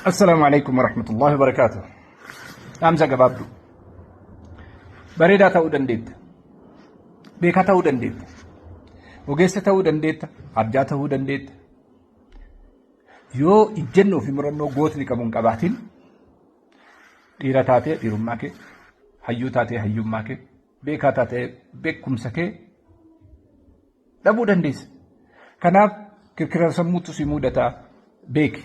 Assalaamu alaikum warahmatullahi wabarakaatuh. Dhaamsa gabaabduu. Bareedaa ta'uu dandeetta. Beekaa ta'uu dandeetta. Ogeessa ta'uu dandeetta. Arjaa ta'uu dandeetta. Yoo ijjennoo fi murannoo gootni qabu hin qabaatin dhiira taatee dhiirummaa kee, hayyuu taatee hayyummaa kee, beekaa taatee beekumsa kee dhabuu dandeessa. Kanaaf kirkira sammuutu si mudataa beeki.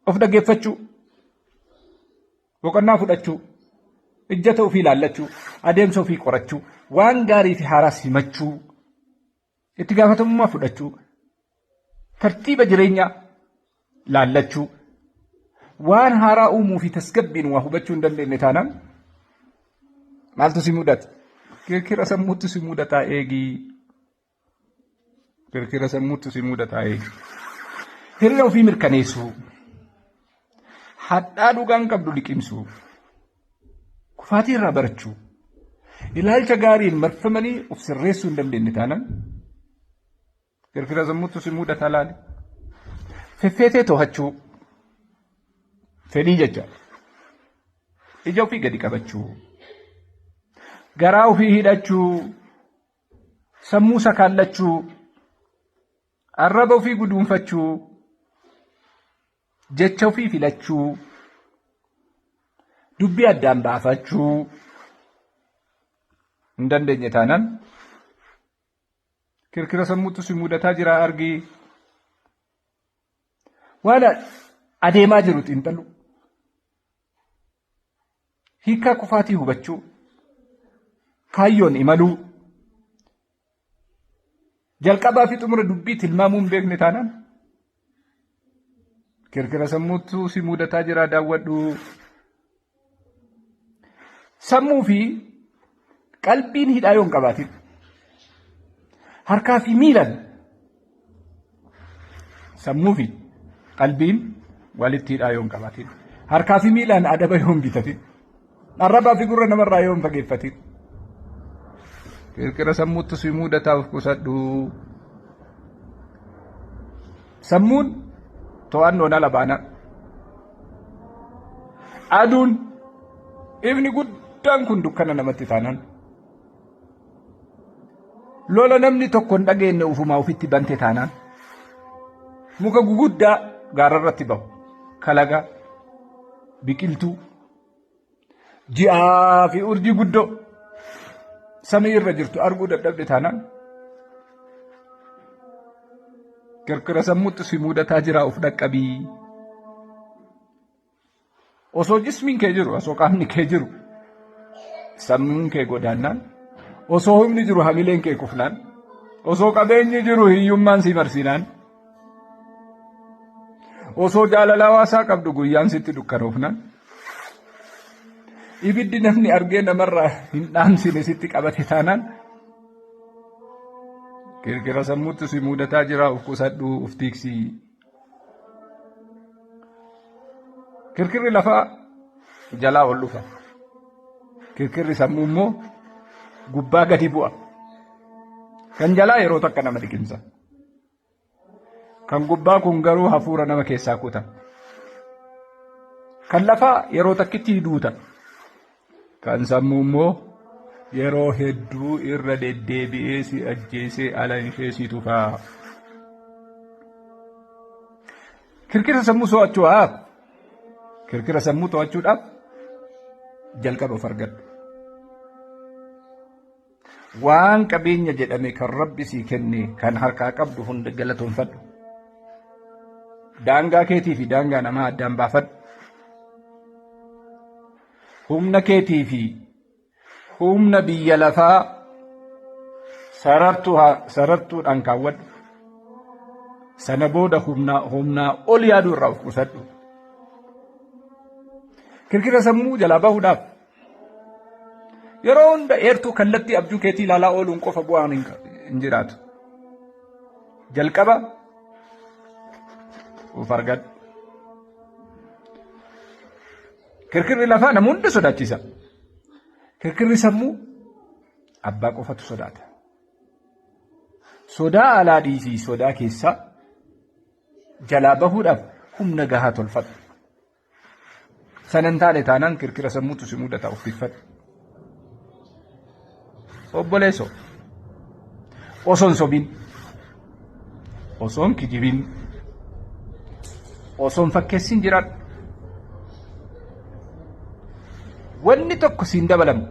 Of dhaggeeffachuu, boqonnaa fudhachuu, ijjata ofii ilaallachuu, adeemsa ofii qorachuu, waan gaarii fi haaraa simachuu, itti gaafatamummaa fudhachuu, tartiiba jireenyaa laallachuu, waan haaraa uumuu fi tasgabbiin waa hubachuu hin dandeenye taanaan maaltu si mudata? Kirkira sammuutu si mudataa eegi. Kirkira sammuutu si mudataa eegi. Hir'ina ofii mirkaneessuu. Hadhaa dhugaan qabdu liqimsuu. Kufaatii irraa barachuu. Ilaalcha gaariin marfamanii of sirreessuu hin dandeenye taanaan Kirkira sammuutu si mudata laali. Feffeetee to'achuu. Fedhii jecha. Ija ofii gadi qabachuu. Garaa ofii hidhachuu. Sammuu sakaallachuu. Arraba ofii guduunfachuu. Jecha ofii filachuu. Dubbii addaan baafachuu. Hin dandeenye taanaan Kirkira sammuutu si mudataa jira argi. Waan adeemaa jiru xiinxaluu. Hiikkaa kufaatii hubachuu. Kaayyoon imaluu. Jalqabaa fi xumura dubbii tilmaamuu hin beekne taanaan. Kirkira sammuutu si mudataa jira daawwadhu. Sammuu fi qalbiin hidhaa yoo hin qabaatin harkaa fi miilan sammuu fi qalbiin walitti hidhaa yoo hin qabaatin harkaa fi miilaan adaba yoo hin bitatin arrabaa fi gurra namarraa yoo hin fageeffatin kirkira sammuutti si mudataa of qusadhu. Sammuun to'annoon ala baanaan aduun ifni guddaan kun dukkana namatti taanaan lola namni tokko hin dhageenye ufumaa ofitti bante taanaan muka guguddaa gaararratti bahu kalagaa biqiltuu ji'aa fi urjii guddoo samii irra jirtu arguu dadhabde taanaan kirkira sammuutti si mudataa jira of dhaqqabii. Osoo jismiin kee jiru, osoo qaamni kee jiru, sammuun kee godaannaan, osoo humni jiru hamileen kee kufnaan, osoo qabeenyi jiru hiyyummaan si marsinaan, osoo jaalala hawaasaa qabdu guyyaan sitti dukkanoofnaan, ibiddi namni argee namarraa hin dhaamsine sitti qabate taanaan, kirkira sammuutti si mudataa jira of qusadhu of tiiksii. Kirkirri lafaa jalaa ol dhufa. Kirkirri sammuu immoo gubbaa gadi bu'a. Kan jalaa yeroo takka nama liqimsa. Kan gubbaa kun garuu hafuura nama keessaa kuta. Kan lafaa yeroo takkitti duuta. Kan sammuu immoo yeroo hedduu irra deddeebi'ee si ajjeesee alanshee si tufaa. Kirkira sammuu to'achuudhaaf kirkira sammuu to'achuudhaaf jalqaba of argadhu. Waan qabeenya jedhame kan Rabbi sii kenne kan harkaa qabdu hunda galatoonfadhu. Daangaa keetii fi daangaa namaa addaan baafadhu. Humna keetii fi humna biyya lafaa sarartuudhaan kaawwadhu. Sana booda humnaa ol yaaduu irraa of qusadhu. Kirkira sammuu jalaa bahuudhaaf yeroo hunda eertuu kallattii abjuu keetii ilaalaa ooluun qofa bu'aan hin jiraatu. Jalqaba of argadhu. Kirkirri lafaa nama hunda sodaachisa. Kirkirri sammuu abbaa qofatu sodaata. Sodaa alaa dhiisii sodaa keessaa jalaa bahuudhaaf humna gahaa tolfadhu. Sana hin taane taanaan kirkira sammuutu si mudata of tiffadhu. Obboleessoo osoo hin sobin, osoo hin kijibin, osoo hin fakkeessin jiraadhu. Wanni tokko siin dabalamu,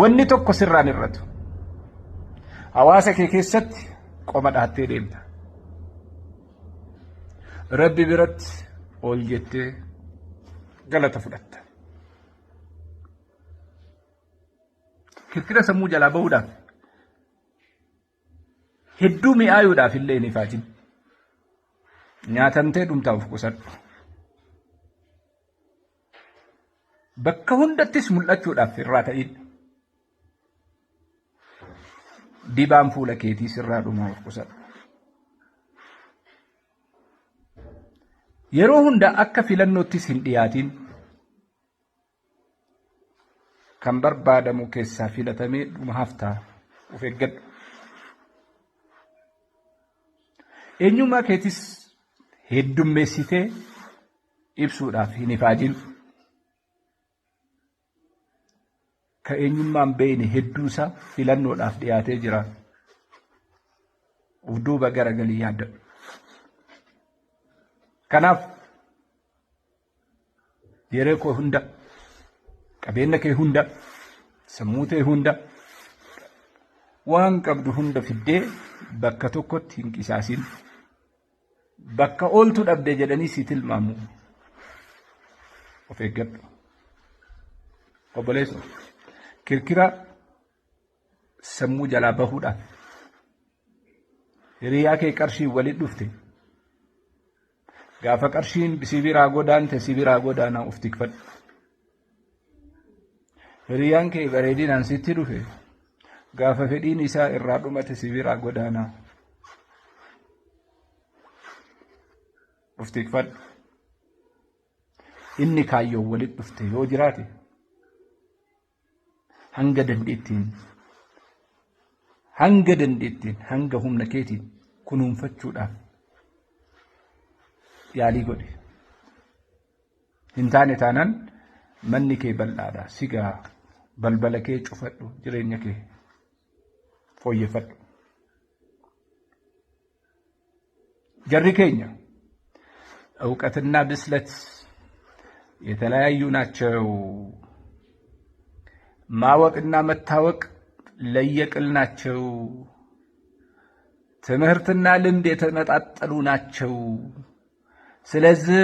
wanni tokko sirraan hir'atu. Hawaasa kee keessatti qoma dhaattee deemta. Rabbi biratti ol jettee galata fudhatta. Kirkira sammuu jalaa bahuudhaaf hedduu mi'aayuudhaaf illee hin ifaajin. Nyaatamtee dhumtaa of qusadhu. Bakka hundattis mul'achuudhaaf irraa ta'in. Dibaan fuula keetii sirraa dhumaa of qusadhu. Yeroo hunda akka filannoottis hin dhiyaatin. Kan barbaadamu keessaa filatamee dhuma haftaa of eeggadhu. Eenyummaa keetis heddummeessitee ibsuudhaaf hin ifaajin. Ka eenyummaan beeyne hedduusaa filannoodhaaf dhiyaatee jira. Of duuba garagalii yaaddadhu. Kanaaf yeroo koo hunda, qabeenya kee hunda, sammuu tee hunda, waan qabdu hunda fiddee bakka tokkotti hin qisaasin. Bakka ooltu dhabde jedhanii si tilmaamu. Of eeggadhu. Obboleessoo, kirkira sammuu jalaa bahuudhaaf hiriyaa kee qarshiin walitti dhufte gaafa qarshiin si biraa godaante si biraa godaanaa of tikfadhu. Hiriyaan kee bareedinaan sitti dhufe gaafa fedhiin isaa irraa dhumate si biraa godaanaa of tikfadhu. Inni kaayyoon walitti dhufte yoo jiraate hanga dandeettiin hanga dandeettiin hanga humna keetiin kunuunfachuudhaaf yaalii godhi. Hin taane taanaan manni kee bal'aadha si gaha balbala kee cufadhu jireenya kee fooyyeffadhu. Jarri keenya እውቀትና ብስለት የተለያዩ ናቸው። ማወቅና መታወቅ ለየቅል ናቸው። ትምህርትና ልምድ የተመጣጠሉ ናቸው። ስለዚህ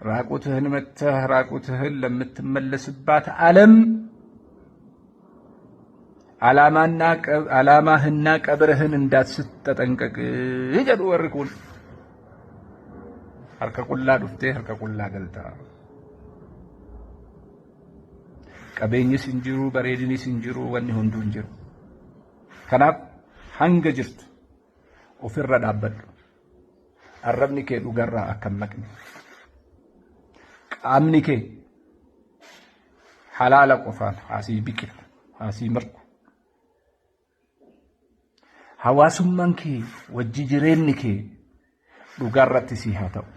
ራቁትህን መተህ ራቁትህን ለምትመለስባት ዓለም ዓላማህና ቀብርህን እንዳትስት ተጠንቀቅ jedhu warri kun. Harka qullaa dhuftee harka qullaa galta. Qabeenyis hin jiru, bareedinis hin jiru, wanni hunduu hin jiru. Kanaaf hanga jirtu ofirra dhaabbadhu. Arrabni kee dhugarraa akka hin maqne. Qaamni kee halaala qofaan haasii biqilu, haasii margu. Hawaasummaan kee wajji jireenyi kee dhugaarratti sii haa ta'u.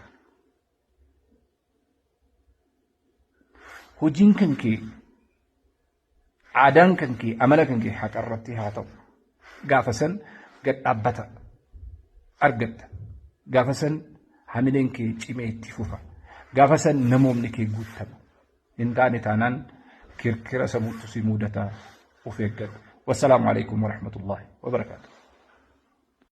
Hojiin kan kee, aadaan kan kee, amala kan kee haqarratti haa ta'u. Gaafa san gad dhaabbata argatta. Gaafa san hamileen kee cimee itti fufa. Gaafa san namoomni kee guuttama. Hin taane taanaan kirkira sammuutu si mudata of eeggadhu. Wassalaamu alaikum warahmatullahi wabarakaatuh.